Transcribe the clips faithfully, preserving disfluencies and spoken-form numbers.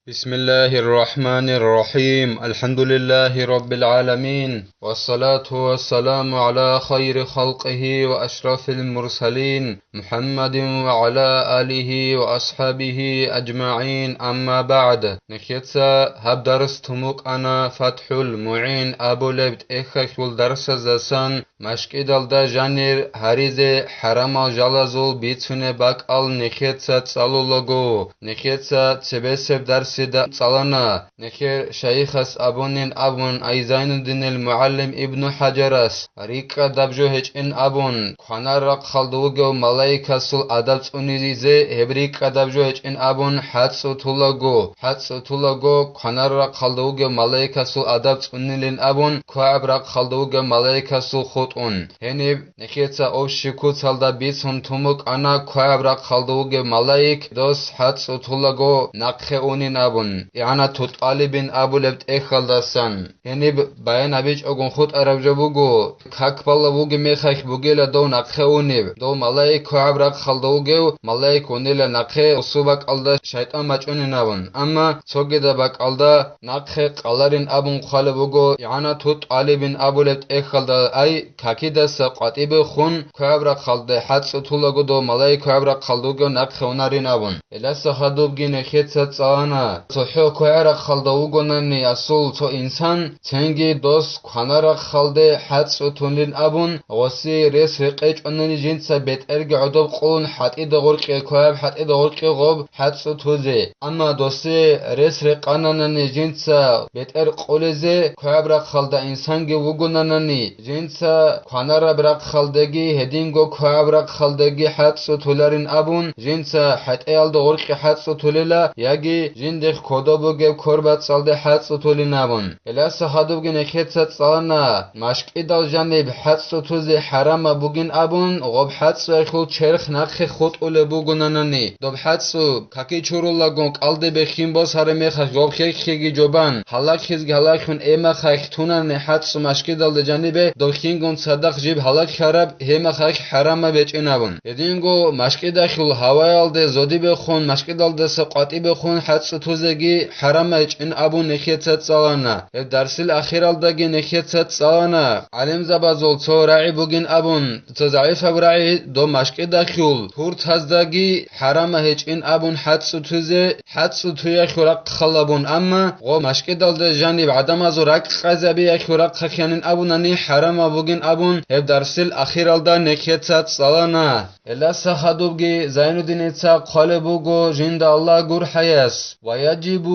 بسم الله الرحمن الرحيم. الحمد لله رب العالمين. والصلاة والسلام على خير خلقه وأشرف المرسلين محمد وعلى آله وأصحابه أجمعين. أما بعد. Нехеца гьаб дарс тумукъана ФатхӀул МугӀин абулеб тӀехьалъул дарсаздасан машкӀидалда жанир гьаризе хӀарамал жалазул бицунеб бакӀал нехеца цӀалулаго, нехеца цебесеб дарсида цӀалана. Нехер шайихас абунин абун, ай Зайнуддинил мугӀалим Ибну ХӀаджарас, рикӀкӀадаб жо гьечӀин абун, кванар рахъалда вугев малаикасул адаб цӀунизе гьеб рикӀкӀадаб жо гьечӀин абун хӀацӀцӀу тулаго, хӀацӀцӀу тулаго, кванар рахъалда вугев малаикасул адаб цӀунилин абун, квагӀаб рахъалда вугев малаикасул хутӀун. Гьениб нехеца общий куцалда бицун тумукъана квагӀаб рахъалда вугев малаик дос хӀацӀцӀу тулаго нахъе унин абун, игӀанату тӀалибин абулеб тӀехьалдасан. Гьениб баян гьабичӀогун хутӀараб жо буго, как балеб бугеб мехалъ бугила дов нахъе унеб, дов малаик квагӀаб рахъалда вугев малаик унила нахъе, гъосул бакӀалда шайтӀан бачӀунин абун. Амма цогидаб бакӀалда нахъе къаларин абун хъвалеб буго, игӀанату тӀалибин абулеб тӀехьалда, ай какидаса къватӀибе хун квагӀаб рахъалде хӀацӀцӀу тулаго дов малаик квагӀаб рахъалда вугев нахъе унарин абун. Гьеласа хадубги нехеца цӀалана, цохӀо квегӀарахъалда вугонани асул цо инсан, цинги дос кванарахъалде хӀацӀцӀу тунилин абун, гъоси рес рекъечӀонани жинца бетӀерги гӀодоб къулун хӀатӀида гъоркье, квегӀаб хӀатӀида гъоркье гъоб хӀацӀцӀу тузе. Амма досе рес рекъананани жинца бетӀер къулезе, квегӀаб рахъалда инсанги вугонанани, жинца кванараб рахъалдеги гьединго квагӀаб рахъалдеги хӀацӀцӀу туларин абун, жинца хӀетӀеялда гъоркье хӀацӀцӀу тулила яги жиндихъ кодоб бугеб квер-бацӀцӀалде хӀацӀцӀу тулин абун. Гьеласа хадубги нехеца цӀалана, машкӀидал жаниб хӀацӀцӀу тузе хӀарамаб бугин абун, гъоб хӀацӀцӀуялъул черх нахъе хутӀулеб бугонанани, доб хӀацӀцӀу каки чурулагун кӀалде бехин босараб мехалъ гъоб хехеги жобан, гьалахизги гьалахун эмахалъ тунани хӀацӀцӀу машкӀидалда жанибе дов хингун цадахъ жиб гьалахараб гьемахалъ хӀарамаб гьечӀин абун. Гьединго машкӀидахъул гьаваялде зодибехун, машкӀидалдаса къватӀибехун хӀацӀцӀу тузеги хӀарамаб гьечӀин абун нехеца цӀалана. Гьеб дарсил ахиралдаги нехеца цӀалана, гӀалимзабазул цо рагӀи бугин абун, цо загӀипаб рагӀи, доб машкӀидахъул туртаздаги хӀарамаб гьечӀин абун хӀацӀцӀу тузе, хӀацӀцӀу туяхъе рахъалабун, амма гъо машкӀидалда жаниб гӀадамазул ракӀ къазабияхъе рахъахъянин абунани хӀарамаб бугин абун, гьеб дарсил ахиралда нехеца цӀалана. Гьеласа хадубги Зайнуддиница хъвалеб буго жинда Аллагь гурхӀаяс: «ويجب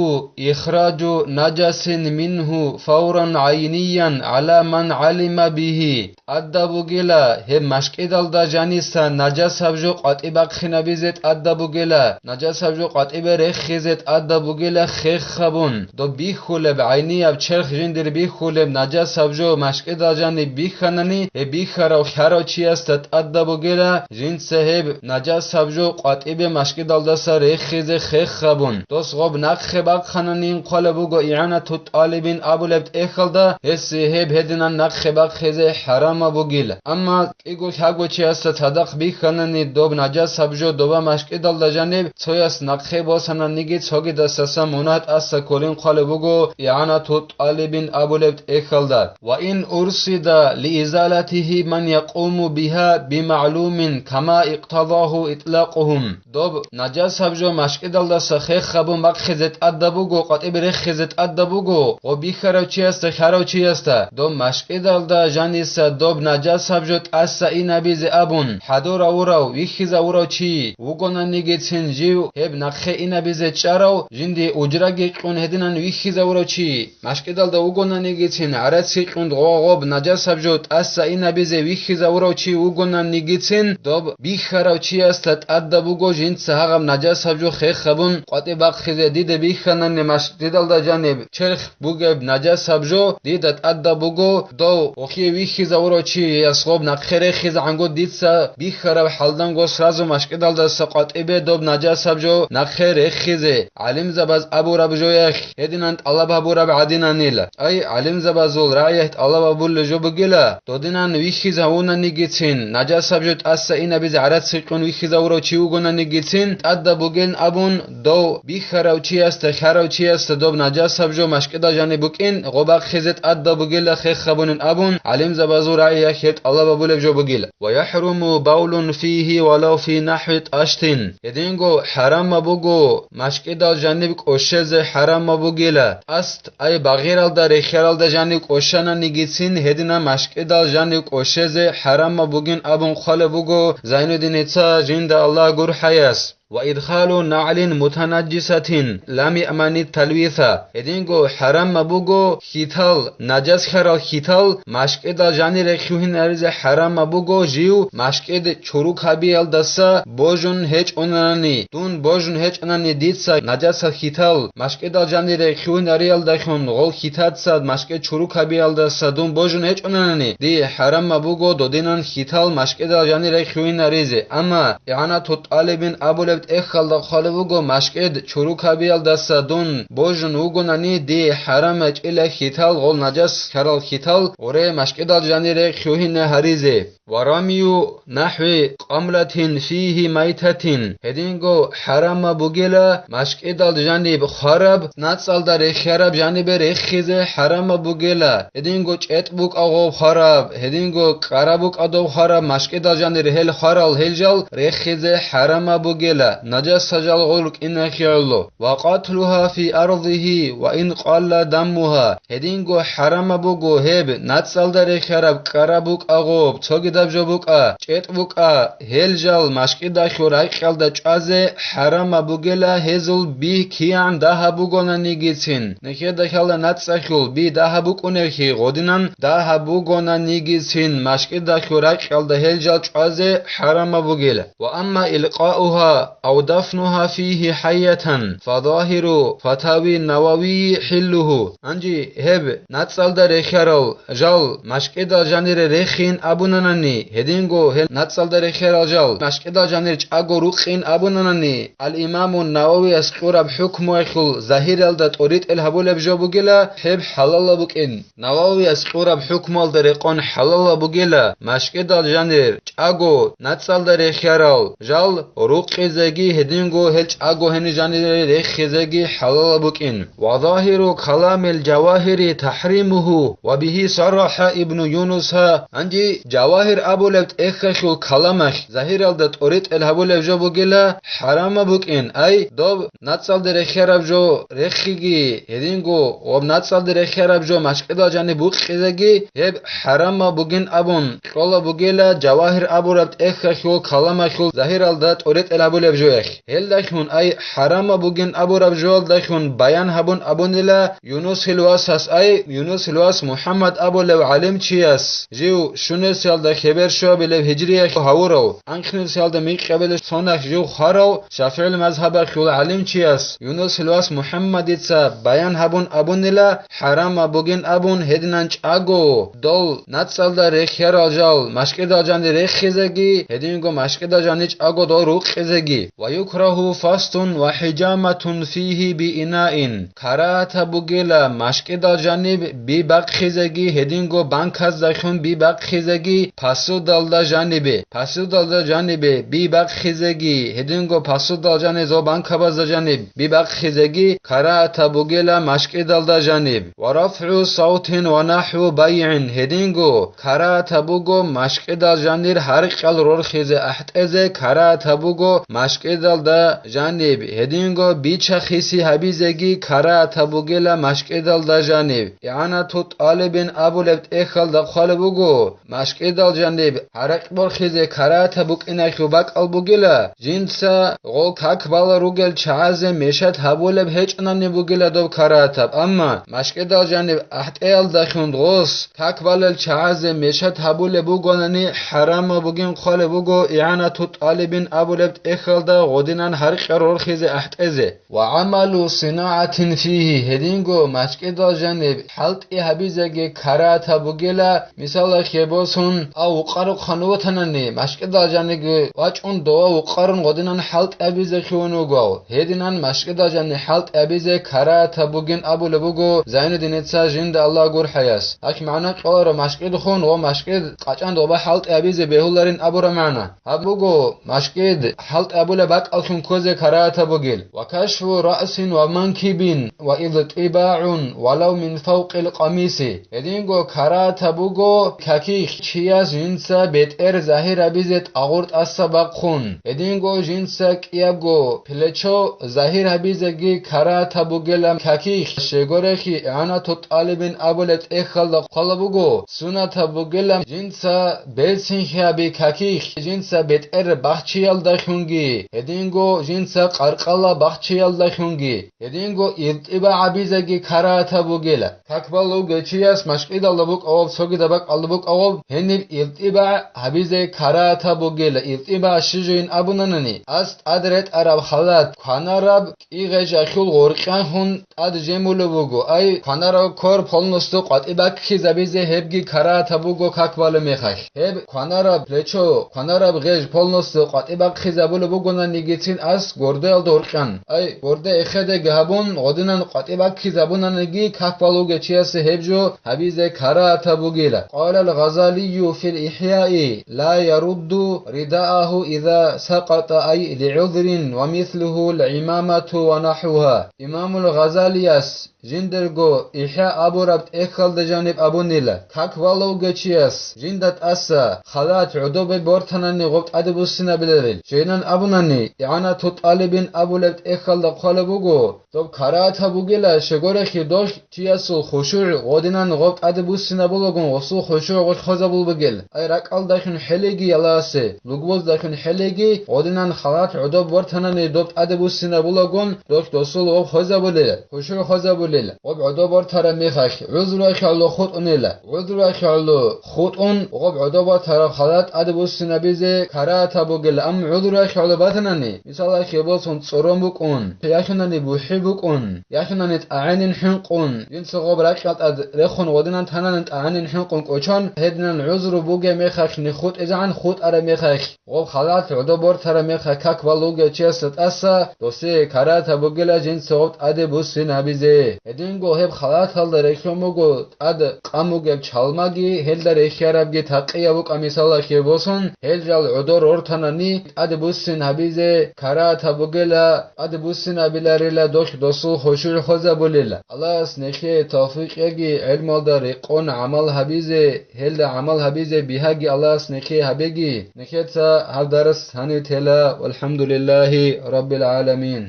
إخراج نجس منه فورا عينيا على من علم به». ТӀадаб бугила гьеб машкӀидалда жаниса нажасаб жо къватӀиб бахъинабизе тӀадаб бугила, нажасаб жо къватӀибе рехизе тӀадаб бугила хехабун. Доб бихьулеб гӀайнияб черх жиндир бихьулеб нажасаб жо машкӀидал жаниб бихьанани, гьеб бихьарав хьарав чиясда тӀадаб бугила жинца гьеб нажасаб жо къватӀибе машкӀидалдаса рехизе хехабун. Дос гъоб нахъе бахъананин хъвалеб буго игӀанату тӀалибин абулеб тӀехьалда, гьесие гьеб гьединан нахъе бахъизе хӀарамаб бугила. Амма кӀиго-лъабго чиясда цадахъ бихьанани доб нажасаб жо доба машкӀидалда жаниб, цояс нахъе босананиги цогидасасан мунагь тӀаса кколин хъвалеб буго игӀанату тӀалибин абулеб тӀехьалда. وإن أرصد لإزالته من يقوم بها بمعلوم كما اقتضاه إطلاقهم. Доб нажасаб жо машкӀидалдаса хехабун бахъизе тӀадаб буго, къватӀибе рехизе тӀадаб буго, гъо бихьарав чиясда, хьарав чиясда, доб машкӀидалда жаниса доб нажасаб жо тӀаса инабизе абун, хӀадур авурав, вихьизавурав чи вугонанигицин жив гьеб нахъе инабизе чӀарав, жинди ужраги кьун гьединан вихьизавурав чи, машкӀидалда вугонанигицин гӀарац гьикьун гъо-гъоб нажасаб жо тӀаса инабизе вихьизавурав чи вугонанигицин, доб бихьарав чиясда тӀадаб буго жинца гьагъаб нажасаб жо хехабун къватӀиб бахъизе. Дида бихьанани машкӀидалда жаниб черх бугеб нажасаб жо дида тӀадаб буго, дов охье вихьизавурав чияс гъоб нахъе рехизегӀанго дица бихьараб хӀалданго сразу машкӀидалдаса къватӀибе доб нажасаб жо нахъе рехизе. ГӀалимзабаз абураб жоялъ гьединан тӀалаб гьабураб гӀадинанила. Ай, гӀалимзабазул рагӀиялъ тӀалаб гьабулеб жо бугила, додинан вихьизавунанигицин, нажасаб жо тӀаса инабизе гӀарац гьикъун вихьизавурав чи вугонанигицин, тӀадаб бугин абун, дов бихьарав чиясда, хьарав чиясда доб нажасаб жо машкӀидал жаниб букӀин, гъо бахъизе тӀадаб бугила хехабунин абун, гӀалимзабазул рагӀиялъе тӀалаб гьабулеб жо бугила. «Ва яхӀруму бавлун фигьи валав фи нахӀви тӀаштин». Гьединго хӀарамаб буго, машкӀидал жаниб кӀощезе хӀарамаб бугила. ТӀаст, ай багъиралда, рехияралда жаниб кӀощананигицин, гьедина машкӀидал жаниб кӀощезе хӀарамаб бугин абун хъвалеб буго Зайнуддиница, жинда Аллагь гурхӀаяс. «Ва идхалу нагӀлин мутанаджисатин лам яъмани талвиса». Гьединго хӀарамаб буго хьитал, нажас хьарал хьитал, машкӀидал жанире хьухьинаризе хӀарамаб буго, жив машкӀид чурукабиялдаса божун гьечӀонани, дун божун гьечӀонани, дица нажасал хьитал машкӀидал жанире хьухьинариялдалъун гъол хьитаца машкӀид чурукабиялдаса дун божун гьечӀонани, дие хӀарамаб буго додинан хьитал машкӀидал жанире хьухьинаризе. Амма ИгӀанату тӀалибин абулеб тӀехьалда хъвалеб буго, машкӀид чурукабиялдаса дун божун вугонани, дие хӀарамачӀила хьитал, гъол нажас хьарал хьитал, гъоре машкӀидал жанире хьухьине гьаризе. «Ва рамию нахӀви къамлатин фигьи майтатин». Гьединго хӀарамаб бугела машкӀидал жаниб хвараб, нацӀалда рехияраб жанибе рехизе хӀарамаб бугела. Гьединго чӀетӀ букӀа гъоб хвараб, гьединго кӀкӀараб букӀа доб хвараб, машкӀидал жанир гьел хварал гьел жал рехизе хӀарамаб бугела, нажаса жал гъол рукӀинахиялъул. «Ва къатлугьа фи ардигьи ва ин къалла даммугьа». Гьединго хӀарамаб буго гьеб, нацӀалда рехияраб, кӀкӀараб букӀа гъоб, цогидаб жо букӀа, чӀетӀ букӀа, гьел жал машкӀидалъул ракьалда чӀвазе хӀарамаб бугела, гьезул би кигӀан дагьаб бугонанигицин. Нехеда хьала нацӀалъул би дагьаб букӀуневхьи, гъодинан дагьаб бугонанигицин, машкӀидалъул ракьалда гьел жал чӀвазе хӀарамаб бугела. «Ва амма илкъаугьа ав дафнугьа фигьи хӀайятан, фазагьиру фатави Нававийи хӀиллугьу». Гьанже гьеб нацӀалда рехиярал жал машкӀидал жанире рехин абунанани, гьединго гьел нацӀалда рехиярал жал машкӀидал жанир чӀаго рукъин абунанани, ал-Имаму Нававияс кьураб хӀукмуялъул загьиралда тӀоритӀел гьабулеб жо бугела, гьеб хӀалалаб букӀин. Нававияс кьураб хӀукмуялда рекъон хӀалалаб бугела, машкӀидал жанир чӀаго нацӀалда рехиярал жал рукъизеги, гьединго гьел чӀаго гьенир жанире рехизеги хӀалалаб букӀин. «Ва загьиру каламил Жавагьири тахӀримугьу ва бигьи саррахӀа Ибну Юнуса». Гьанже Жавагьир абулеб тӀехьалъул каламалъ загьиралда тӀоритӀел гьабулеб жо бугела, хӀарамаб букӀин, ай, доб нацӀалда рехияраб жо рехиги, гьединго гъоб нацӀалда рехияраб жо машкӀидал жаниб букъизеги, гьеб хӀарамаб бугин абун кьола бугела Жавагьир абураб тӀехьалъул каламалъул загьиралда тӀоритӀел гьабулеб жоялъ. Гьелдалъун, ай хӀарамаб бугин абураб жоялдалъун баян гьабун абунила Юнусил васас, ай Юнусил вас МухӀаммад абулев гӀалимчияс, жив щунусиялда хебер щуабилеб гьижриялъ гьавурав, анкьнусиялда микьабилеб соналъ жив хварав ШафигӀил мазгьабалъул гӀалимчияс Юнусил вас МухӀаммадица баян гьабун абунила, хӀарамаб бугин абун, гьединан чӀаго дол нацӀалда рехиярал жал машкӀидал жанир рехизеги, гьединго машкӀидал жанир чӀаго дол рукъизеги. «Ва юкрагьу фастун ва хӀижаматун фигьи биинаин». Карагьатаб бугела машкӀидал жаниб би бахъизеги, гьединго банказдалъун би бахъизеги, посудалда жанибе, посудалда жанибе би бахъизеги, гьединго посудал жанизо банкабазда жаниб би бахъизеги карагьатаб бугела машкӀидалда жаниб. «Ва рафгӀу савтин ва нахӀву байгӀин», гьединго карагьатаб буго машкӀидал жанир гьаркьал рорхизе ахӀтӀезе, карагьатаб буго машкӀидалда жаниб, гьединго бича-хиси гьабизеги карагьатаб бугела машкӀидалда жаниб. ИгӀанату тӀалибин абулеб тӀехьалда хъвалеб буго, машкӀидал жаниб гьаракь борхизе карагьатаб букӀиналъул бакӀал бугела, жинца гъол как балал ругел чагӀазе мешат гьабулеб гьечӀонани бугела доб карагьатаб, амма машкӀидал жаниб ахӀтӀеялдалъун гъос как балел чагӀазе мешат гьабулеб бугонани хӀарамаб бугин хъвалеб буго ИгӀанату тӀалибин абулеб тӀехьалда. гъодинан гьаркьа рорхизе ахӀтӀезе. Ва гӀамалу синагӀатин фигьи, гьединго мажгиталда жаниб хӀалтӀи гьабизеги карагьатаб бугила, мисалалъе босун, ав вукъарухъан вутанани, мажгиталда жаниги вачӀун дова вукъарун гъодинан хӀалтӀи гьабизе хьун вугев, гьединан мажгиталда жани хӀалтӀи гьабизе карагьатаб бугин абулеб буго Зайнуддиница жинда Аллагь гурхӀаяс. Гьалъ магӀна кьоларо мажгитхун ва мажгит къачӀан доба хӀалтӀи гьабизе бегьуларин абураб магӀна. Гьаб буго, мажгит хӀалтӀи гьабулеб бакӀаллъун ккозе карагьатаб бугил. Ва кашфу раъсин ва манкибин ва илтӀибагӀун валав мин фавкъил къамиси. Гьединго карагьатаб буго каких чияс жинца бетӀер загьир гьабизе тӀагъур тӀаса бахъун. Гьединго жинца кӀиябго плечо загьир гьабизеги карагьатаб бугила каких, щегорехи игӀанату тӀалибин абулеб тӀехьалда хъвала буго, сунатаб бугила жинца белцинхьаби каких, жинца бетӀер бахчиялдалъунги, гьединго жинца къаркъала бахчиялдалъунги, гьединго илтӀибагӀ гьабизеги карагьатаб бугила. Как балуге чияс машкӀидалда букӀаваб, цогидаб бакӀалда букӀаваб, гьениб илтӀибагӀ гьабизе карагьатаб бугила. ИлтӀибагӀ щижин абунанани, ас тӀад ретӀараб халат кванараб кӀигъежахьул гъоркьанхун тӀад жемулеб буго, ай, кванарав квер полностью къватӀибаккизабизе гьебги карагьатаб буго как балеб мехалъ. Гьеб кванараб плечо, кванараб гъеж полностью къватӀибахъизабулеб бугонанигицин ас гордоялда гьоркьан, ай, горде эхеде гьабун, гъодинан къватӀибахъизабунаниги как балуге чиясе гьеб жо гьабизе карагьатаб бугила. Къала ал-Гъазалию фил ИхӀяи: «Ла ярудду ридааху иза сакъата, ай, лигӀузрин ва мислуху ал-гӀимамату ва нахӀвугьа». Имамул Гъазалияс жиндирго ИхӀя абураб тӀехьалда жаниб абунила, как балуге чияс жинда тӀаса халат гӀодобе бортанани гъоб тӀаде буссинабиларил, жинан абунани, игӀанату тӀалибин абулеб тӀехьалда хъвалеб буго, доб карагьатаб бугила, щегорехи долъ чиясул хушугӀ гъодинан гъоб тӀаде буссинабулагун гъосул хушугӀ гъолъ хвезабул бугел. Ай ракӀалдалъун хӀелеги яласе, лугбоздалъун хӀелеги, гъодинан халат гӀодоб бортанани доб тӀаде буссинабулагун долъ досул гъоб хвезабулел, хушугӀ хвезабулел, гъоб гӀодоб бортараб мехалъ гӀузру ахӀуло хутӀунела. ГӀузру ахӀуло хутӀун гъоб гӀодоб бортараб халат тӀаде буссинабизе карагьатаб бугел, амма гӀузру ахӀуло батанани, мисалалъе босун, цӀорон букӀун, яхинани бухӀи букӀун, яхинани тӀагӀинин хӀинкъун, жинца гъоб ракьал тӀад рехун гъодинан тананин тӀагӀинин хӀинкъун кӀочон, гьединан гӀузру бугеб мехалъ нихутӀизегӀан хутӀараб мехалъ, гъоб халат гӀодоб бортараб мехалъ как балуге чиясда тӀаса, досие карагьатаб бугила жинца гъоб тӀаде буссинабизе. Гьединго гьеб халаталда рехьун буго тӀад къан бугеб чалмаги, гьелда рехьарабги такъияб букӀа, мисалалъе босун, гьел жал гӀодор рортанани тӀаде буссин гьабизе карагьатаб бугела, тӀаде буссинабиларила долъ досул хушугӀ хвезабулела. Аллагьас нехее тавфикъ яги гӀелмалда рекъон гӀамал гьабизе, гьелда гӀамал гьабизе бигьаги Аллагьас нехее гьабеги. Нехеца гьаб дарс гьанив тела. Валхамдулиллагьи раббил гӀаламин.